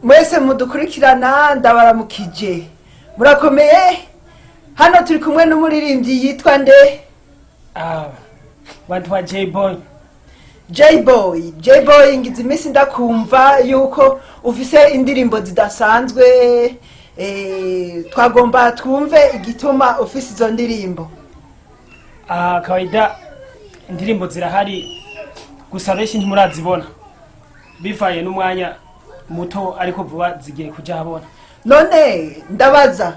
Mwese mudukurikirana, ndabaramukije. Murakomeye? Hano turi kumwe n'umuririmbyi yitwa nde? Ah, bantwa J-Boy. J-Boy, J-Boy, ngize iminsi ndakumva yuko ufise indirimbo zidasanzwe. Twagomba twumve igituma ufise izo ndirimbo. Ah, kawaida indirimbo zirahari, gusa benshi ntimurazibona bivaye n'umwanya muto, ariko vuba zigiye kuja habona. None ndabaza,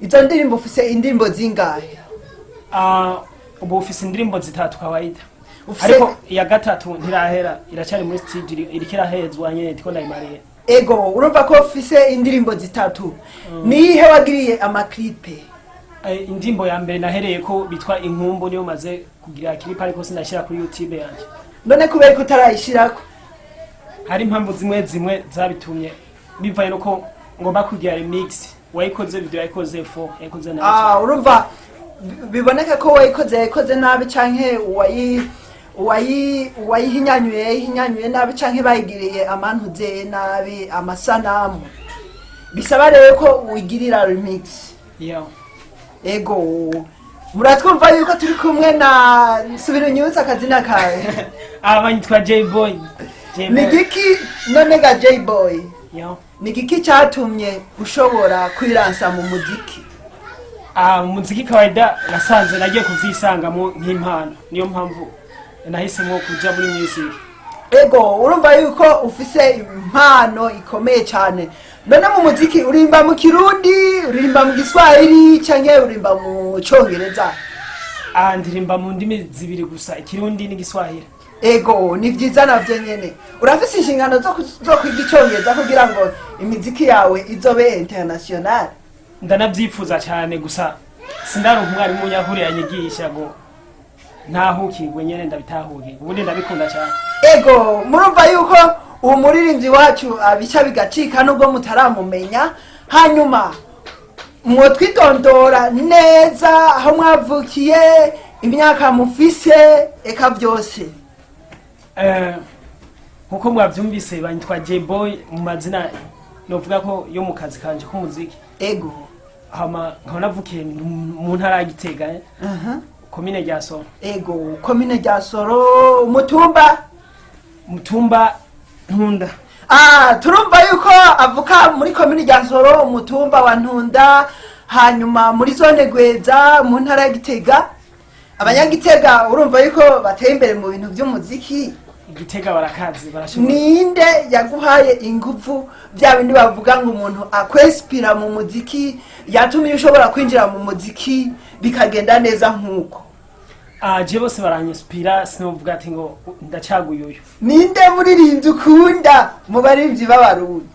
izo ndirimbo, ufise indirimbo zingahe? Ah, ubu ufise indirimbo zitatu kawaida. Ufise Ariko iya gatatu ntirahera, iracyari muri studio, iriko irahezwa nyene, ndiko ndayimariye. Ego, urumva ko ufise indirimbo zitatu. Niyihe wagiriye ama clip? Indirimbo ya mbere nahereye ko bitwa Inkumbu, niyo maze kugira clip, ariko sindashyira kuri YouTube yanje. None kubera ko utarayishirako? Hari impamvu zimwe zimwe zabitumye, bivaye nuko ngomba kugira remix. Wayikoze video yayikoze fo yayikoze nabi. Ah, urumva biboneka ko wayikoze yayikoze nabi, canke uwayihinyanyuye yayihinyanyuye nabi, canke bayigiriye amantuze nabi, amasanamu. Bisaba rero ko wigirira remix. Yeah. Ego, muratwumva yuko turi kumwe na, subira unyibutse akazina kawe. Aba banyitwa J-Boy. Ni J-Boy. giki none ga J-Boy? Yeah. Ni giki cyatumye ushobora kwiransa mu muziki? Ah, mu muziki kawaida nasanze nagiye kuvyisangamo nk'impano, niyo mpamvu nahisemo kuja muri music. Ego, urumva yuko ufise impano ikomeye cyane. None mu muziki urimba mu Kirundi, uririmba mu Giswahili, canke urimba mu Congereza? Ah, ndirimba mu ndimi zibiri gusa, Ikirundi n'Igiswahili. Ego, ni vyiza navyo nyene. Urafise inshingano zo kwiga Icongereza kugira ngo imiziki yawe izobe international? Ndanavyifuza cyane, gusa sindaronka umwarimu nyakuri yanyigisha ngo ntahukirwe nyene ndabitahukirwe. Ubundi ndabikunda cyane. Ego, murumva yuko uwo muririmbyi wacu abica bigacika nubwo mutaramumenya. Hanyuma mwotwidondora neza, aho mwavukiye, imyaka mufise, eka byose. Nkuko mwavyumvise, banyitwa J-Boy mu mazina novuga ko yo mu kazi kanje k'umuziki. Hama nkaba navukiye mu ntara ya Gitega, komine rya Soro. Ego, komine rya Soro, umutumba? Mutumba Ntunda. Ah, turumva yuko avuka muri komine rya Soro, umutumba wa Ntunda, hanyuma muri zone Gweza, mu ntara ya Gitega. Abanyagitega urumva yuko bateye imbere mu bintu by'umuziki. Igitega barakazi, barashobora. Ninde yaguhaye ingufu, bya bindi bavuga ngo umuntu akwespira mu muziki, yatumye ushobora kwinjira mu muziki bikagenda neza nk'uko? Ah, je bose baranyinspira, sinovuga ati ngo ndacaguye uyu. Ninde muririmbyi ukunda mu baririmbyi b'Abarundi?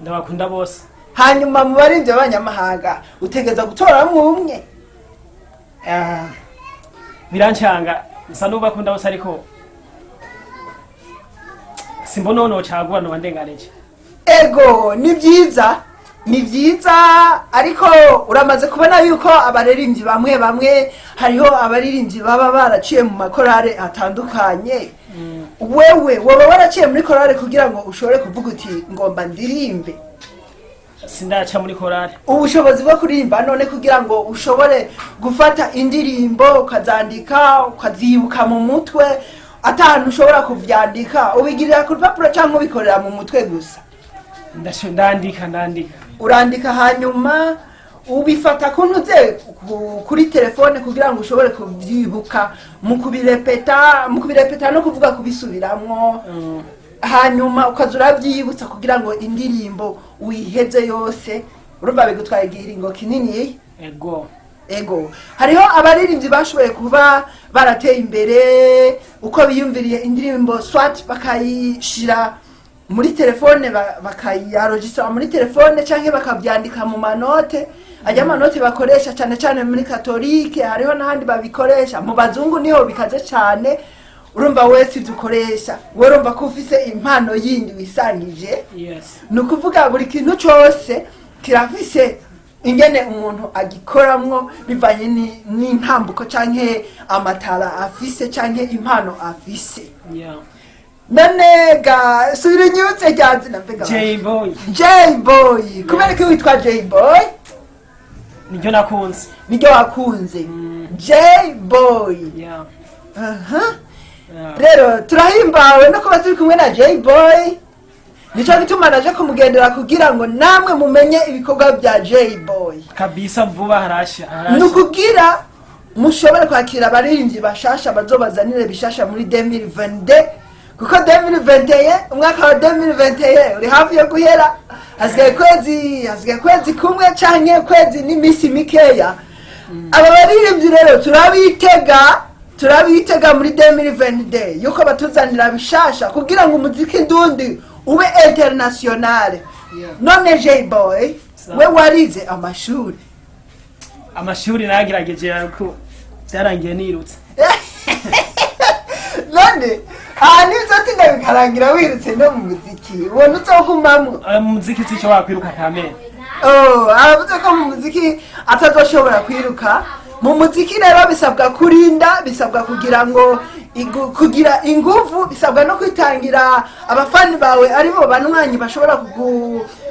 Ndabakunda bose. Hanyuma mu baririmbyi b'abanyamahanga utegereza gutoramwo umwe. Ah, birancanga, nsa n'ubakunda bose, ariko simbona nocagura, noba ndenganije. Ego, ni byiza, ni byiza, ariko uramaze kubona yuko abaririmbyi bamwe bamwe, hariho abaririmbyi baba baraciye mu makorale atandukanye. Wewe woba waraciye muri korale kugira ngo ushobore kuvuga uti ngomba ndirimbe? Sindaca muri korale. Ubushobozi bwo kuririmba none, kugira ngo ushobore gufata indirimbo ukazandika, ukazibuka mu mutwe atahantu ushobora kuvyandika, ubigirira ku rupapuro cyangwa ubikorera mu mutwe gusa? Ndandika, ndandika. Urandika, hanyuma ubifata kuntuze kuri telefone kugira ngo ushobore kubyibuka mu kubirepeta, mu kubirepeta no kuvuga kubisubiramwo. Hanyuma ukaza urabyiyibutsa kugira ngo indirimbo uyiheze yose. Urumva bigutwaye igiringo kinini. Ego. Ego, hariho abaririmbyi bashoboye kuba barateye imbere uko biyumviriye indirimbo, soit bakayishira muri telefone, bakayarogistra muri telefone, canke bakavyandika mu manote ajya, amanote bakoresha cyane cyane muri katolike. Hariho n'ahandi babikoresha, mu bazungu niho bikaze cyane. Urumva wese ivyo ukoresha, we urumva ko ufise impano yindi wisangije. Yes. Ni ukuvuga buri kintu cyose kirafise ingene umuntu agikoramwo bivanye n'intambuko canke amatara afise canke impano afise. None ga subira unyibutse rya zina mbega. J Boy. J Boy, kubera ko witwa J Boy? Niryo nakunze. Niryo wakunze, J Boy? Yeah. Aha. Yeah. Rero turahimbawe no kuba turi kumwe na J Boy. Nico gituma naje kumugendera kugira ngo namwe mumenye ibikorwa bya J Boy. Kabisa, vuba harasha harasha. Ni ukugira mushobore kwakira abaririmbyi bashasha bazobazanire bishasha muri 2022, kuko 2021, umwaka wa 2021 uri hafi yo guhera. Hasigaye kwezi kumwe canke kwezi n'iminsi mikeya. Aba baririmbyi rero turabitega muri 2022 yuko batuzanira bishasha kugira ngo umuziki ndundi ube internationale. None J Boy, Sawa. we warize amashuri? Amashuri nagerageje, ariko byarangiye nirutse. None aha nibyo bikarangira wirutse, no mu muziki ubona uzogumamwo? Mu muziki sico wakwiruka kamere. Oh, aravuze ko mu muziki atazoshobora kwiruka. Mu muziki rero bisabwa kurinda, bisabwa kugira ngo kugira inguvu, bisabwa no kwitangira abafani bawe, aribo banywanyi bashobora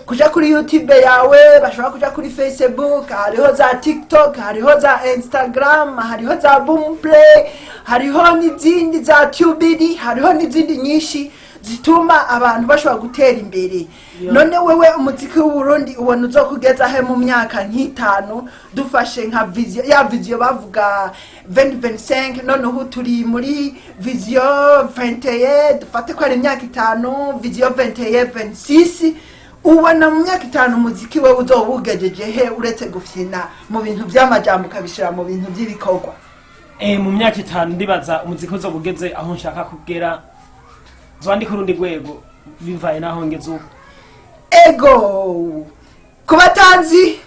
kuja kuri YouTube yawe, bashobora kuja kuri Facebook, hariho za TikTok, hariho za Instagram, hariho za Boomplay, hariho n'izindi za Tubidi, hariho n'izindi nyinshi zituma abantu bashobora gutera imbere. None wewe umuziki w'Uburundi ubona uzokugeza he mu myaka nk'itanu? Dufashe nka vision, ya vision bavuga 2025, none ubu turi muri vision 21, dufate ko ari imyaka 5, vision 21 26. Ubona mu myaka 5 umuziki wewe uzoba ugejeje he, uretse gufyina mu bintu vy'amajambo ukabishira mu bintu vy'ibikorwa? Mu myaka 5 ndibaza umuziki uzoba ugeze aho nshaka kugera, zoba ndi ku rundi rwego bivaye n'aho ngeze ubu. Ego, ku batanzi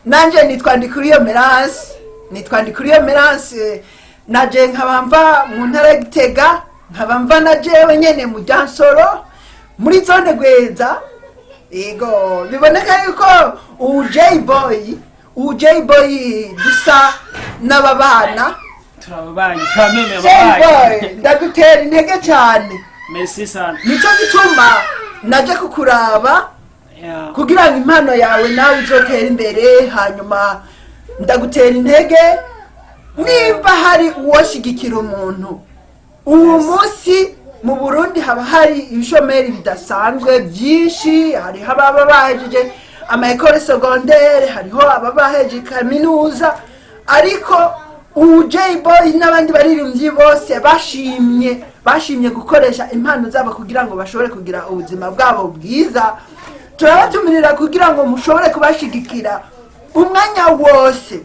nanje nitwa Ndikuriyo Merance, nitwa Ndikuriyo Merance, naje nkaba mva mu ntara ya Gitega, nkaba mva na jewe nyene mu Ryansoro muri zone Gweza. Ego, biboneka yuko ubu J Boy, ubu J Boy dusa n'ababana. Turababanyi kameme. J Boy, ababanyi. ndagutera intege cyane. Merci sana. Nico gituma naje kukuraba kugira ngo impano yawe nawe uzotere imbere. Hanyuma ndagutera intege, nimba hari uwoshigikira umuntu uwo munsi mu Burundi, haba hari ibishomeri bidasanzwe byinshi. Hariho ababa bahejeje ama école secondaire, hariho ababa bahejeje kaminuza, ariko ubu J Boy n'abandi baririmbyi bose bashimye gukoresha impano zabo kugira ngo bashobore kugira ubuzima bwabo bwiza. Turabatumirira kugira ngo mushobore kubashigikira umwanya wose.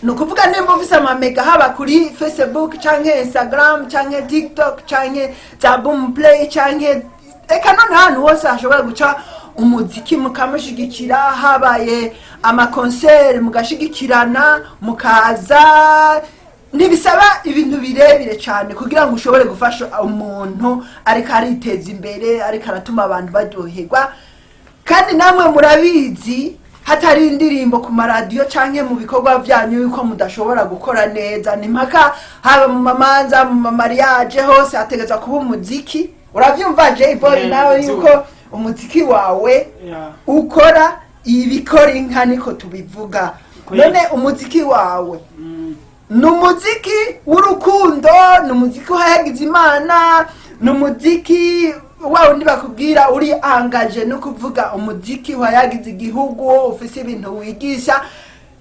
Ni ukuvuga nimba ufise amamega, haba kuri Facebook canke Instagram canke TikTok canke za Boomplay canke eka none ahantu hose hashobora guca umuziki, mukamushigikira. Habaye ama concert mugashigikirana, mukaza. Ntibisaba ibintu birebire cyane kugira ngo ushobore gufasha umuntu ariko ariteza imbere, ariko aratuma abantu baryoherwa. Kandi namwe murabizi, hatari indirimbo ku maradiyo canke mu bikorwa byanyu yuko mudashobora gukora neza. Ni mpaka haba mu mamanza, mu ma mariage, hose hategerezwa kuba umuziki. Uravyumva, J Boy? Nawe Ndavyumva. yuko umuziki wawe ukora ibikora inka, niko tubivuga. None umuziki wawe ni umuziki w'urukundo, ni umuziki uhayagiza Imana, ni umuziki wa wundi bakubwira uri angaje, no kuvuga umuziki uhayagiza igihugu, ufise ibintu wigisha?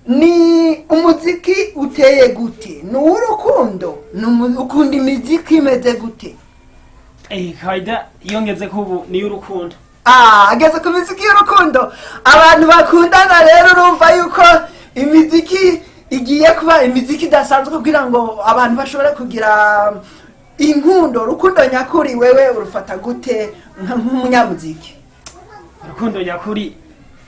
Ni umuziki uteye gute? Ni uw'urukundo? Ukunda imiziki imeze gute? Kawaida iyo ngeze ko ubu ni urukundo. Ah, ageze ku miziki y'urukundo, abantu bakundana. Rero urumva yuko imiziki igiye kuba imiziki idasanzwe kugira ngo abantu bashobore kugira inkundo, urukundo nyakuri. Wewe urufata gute nk'umunyamuziki? Urukundo nyakuri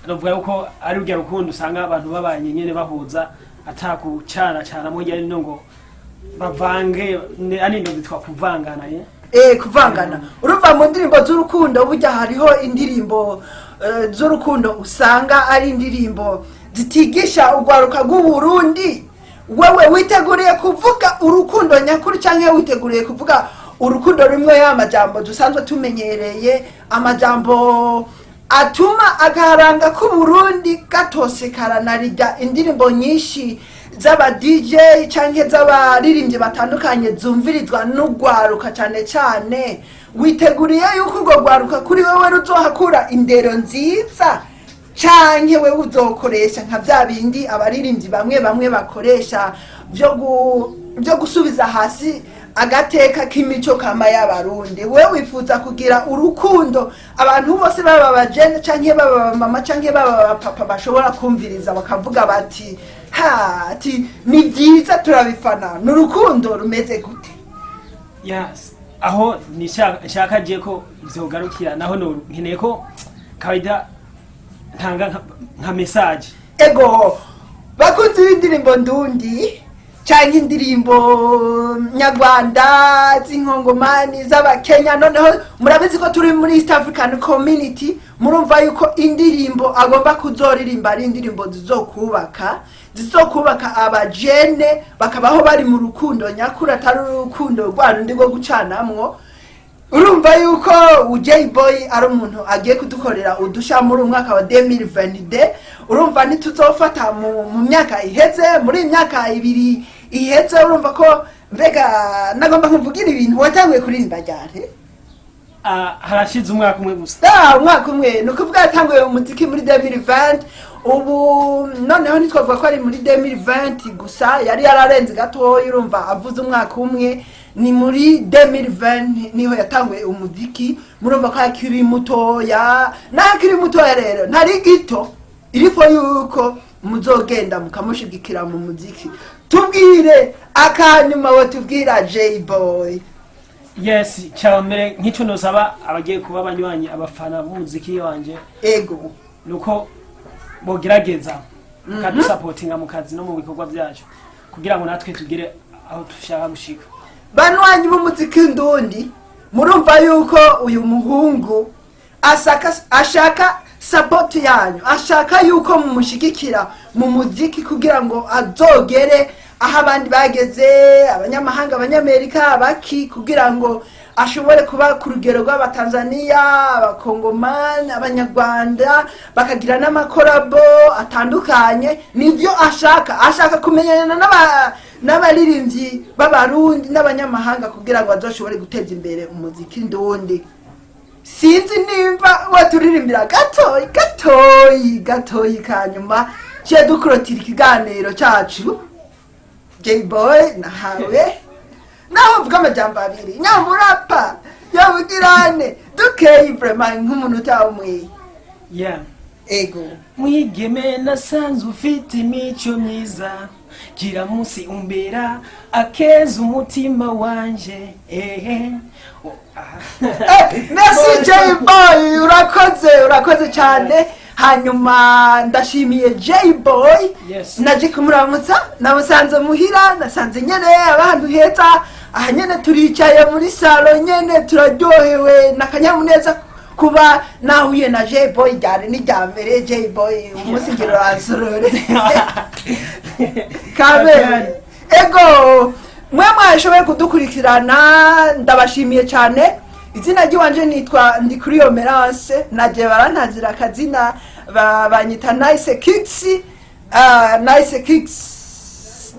ruvuga yuko ari rurya rukundo usanga abantu babanye nyene bahuza, atakucana cana mu hirya no ngo bavange, ari ndo bitwa kuvangana ye. Kuvangana. Urumva mu ndirimbo z'urukundo burya hariho indirimbo z'urukundo usanga ari indirimbo zitigisha urwaruka rw'Uburundi. Wewe witeguriye kuvuga urukundo nyakuri canke witeguriye kuvuga Urukundo rumwe, ya majambo dusanzwe tumenyereye, amajambo atuma akaranga k'Uburundi gatosekara, na rijya indirimbo nyinshi z'aba DJ canke z'abaririmbyi batandukanye zumvirizwa n'ugwaruka cane cane. Witeguriye yuko urwo rwaruka kuri wewe ruzohakura indero nziza, canke wewe uzokoresha nka vya bindi abaririmbyi bamwe bamwe bakoresha vyo gusubiza hasi agateka k'imico kama y'Abarundi? We wifuza kugira urukundo abantu bose, baba abajene canke baba abamama canke baba abapapa, bashobora kumviriza bakavuga bati: "Ha, ati ni byiza, turabifana." Ni urukundo rumeze gute? Yes, aho nshaka je ko vyogarukira naho no nkeneye ko kawaida ntanga nka message. Ego, bakunzi b'indirimbo ndundi canke indirimbo nyarwanda z'inkongomani, z'Abakenya, noneho murabizi ko turi muri East African Community. Murumva yuko indirimbo agomba kuzoririmba ari indirimbo zizokubaka abajene, bakabaho bari mu rukundo nyakuri, atari urukundo rwa rundi rwo gucanamwo. Urumva yuko J Boy ari umuntu agiye kudukorera udusha muri umwaka wa 2022. Urumva ntituzofata mu myaka iheze, muri iyi myaka 2 iheze. Urumva ko mbega nagomba kuvugira ibintu, watanguye kuririmba ryari? Ah, harashize umwaka umwe gusa. Ah, umwaka umwe. Ni ukuvuga yatanguye umuziki muri 2020. Ubu noneho ntitwavuga ko ari muri 2020 gusa, yari yararenze gatoya. Urumva avuze umwaka umwe, ni muri 2020 niho yatanguye umuziki. Murumva ko akiri mutoya. Naho akiri mutoya rero ntari gito, irifo yuko muzogenda mukamushigikira mu muziki. Tubwire akanyuma watubwira, J Boy. Yes, cyambere nk'icyo nosaba abagiye kuba abanywanyi, abafana b'umuziki wanje, nuko bogerageza bakadusapotinga mu kazi no mu bikorwa byacu, kugira ngo natwe tugere aho dushaka gushika. Banywanyi b'umuziki ndundi, murumva yuko uyu muhungu ashaka support yanyu, ashaka yuko mumushigikira mu muziki kugira ngo azogere aho abandi bageze, abanyamahanga, Abanyamerika, abaki, kugira ngo ashobore kuba ku rugero rw'Abatanzaniya, Abakongomani, Abanyarwanda, bakagira n'amakorabo atandukanye. Nibyo ashaka. Ashaka kumenyana n'abaririmbyi b'Abarundi n'abanyamahanga kugira ngo bazoshobore guteza imbere umuziki ndundi. Sinzi nimba waturirimbira gatoyi gatoyi gatoyi, kanyuma ciye dukurotira ikiganiro cacu. J-Boy, nahawe naho mvuga amajambo abiri, nyamurapa yabugirane dukeyi, vraiment nk'umuntu utawumwiye. Yeah. Ego. Mwigeme nasanze ufite imico myiza, kira munsi umbera akeza umutima wanje, ehe. Oh, ah. Merci J-Boy, urakoze, urakoze cyane. Hanyuma ndashimiye J-Boy. Naje kumuramutsa, namusanze muhira, nasanze nyene ahantu heza. Aha nyene turicaye muri salon nyene, turaryohewe n'akanyamuneza kuba nahuye na J-Boy. Ryari n'irya mbere. J-Boy, umunsi ngiro ransorore kabere. Ego, mwe mwashoboye kudukurikirana, ndabashimiye cyane. Izina ry'iwanje nitwa Ndikuriyo Merance, naje barantazira akazina banyita Nice Kicks. Nice Kicks,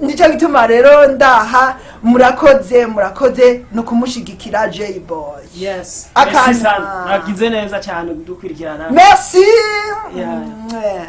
nicyo gituma rero ndaha. Murakoze, murakoze no kumushigikira J Boy. Yes. Akana. Merci sana, mwagize neza cyane kudukurikirana. Merci. Yeah. Mwah.